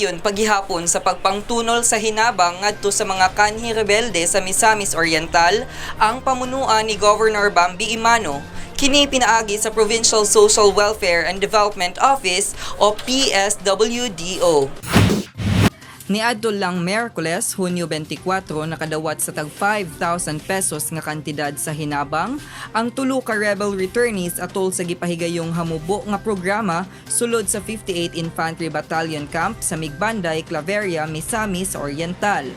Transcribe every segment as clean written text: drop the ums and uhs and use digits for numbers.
Nagpadayon paghihapon sa pagpangtunol sa hinabang ngadto sa mga kanhi rebelde sa Misamis Oriental ang pamunuan ni Governor Bambi Emano. Kini pinaagi sa Provincial Social Welfare and Development Office o PSWDO. Niadto lang Miyerkules, Hunyo 24, nakadawat sa tag 5,000 pesos nga kantidad sa hinabang ang tulo ka rebel returnees atol sa gipahigayong hamubo nga programa sulod sa 58 Infantry Battalion Camp sa Migbanday, Claveria, Misamis Oriental.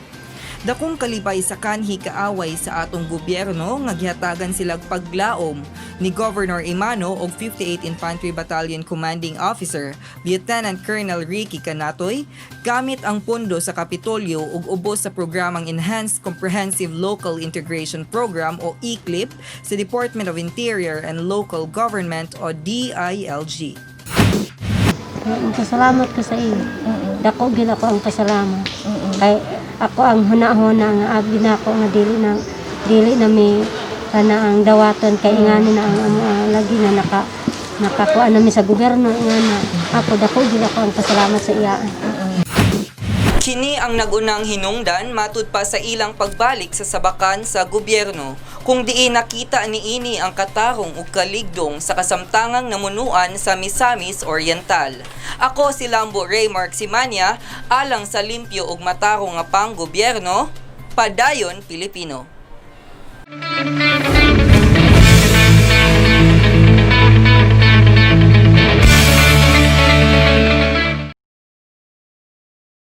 Dakong kalipay sa kanhi kaaway sa atong gobyerno nga gihatagan silag paglaom ni Governor Emano og 58 Infantry Battalion Commanding Officer Lieutenant Colonel Ricky Canatoy gamit ang pondo sa Kapitolyo ug ubos sa programang Enhanced Comprehensive Local Integration Program o ECLIP sa Department of Interior and Local Government o DILG. Pasalamat ko sa iyo. Dako gid ako ang pasalamat. Kay ako ang huna-huna nga abi na ako nga dili na mi kana ang dawaton kay ingani na ang amo ah, lagi na nakakuha na mi sa gobyerno ingana. Ako, dako gid ako ang pasalamat sa iya. Kini ang nagunang hinungdan matud pa sa ilang pagbalik sa sabakan sa gobyerno kung diin nakita niini ang katarong ug kaligdong sa kasamtangang namunuan sa Misamis Oriental. Ako si Lambo Ray Mark Simanya alang sa limpyo ug matarong nga panggobyerno, Padayon Pilipino.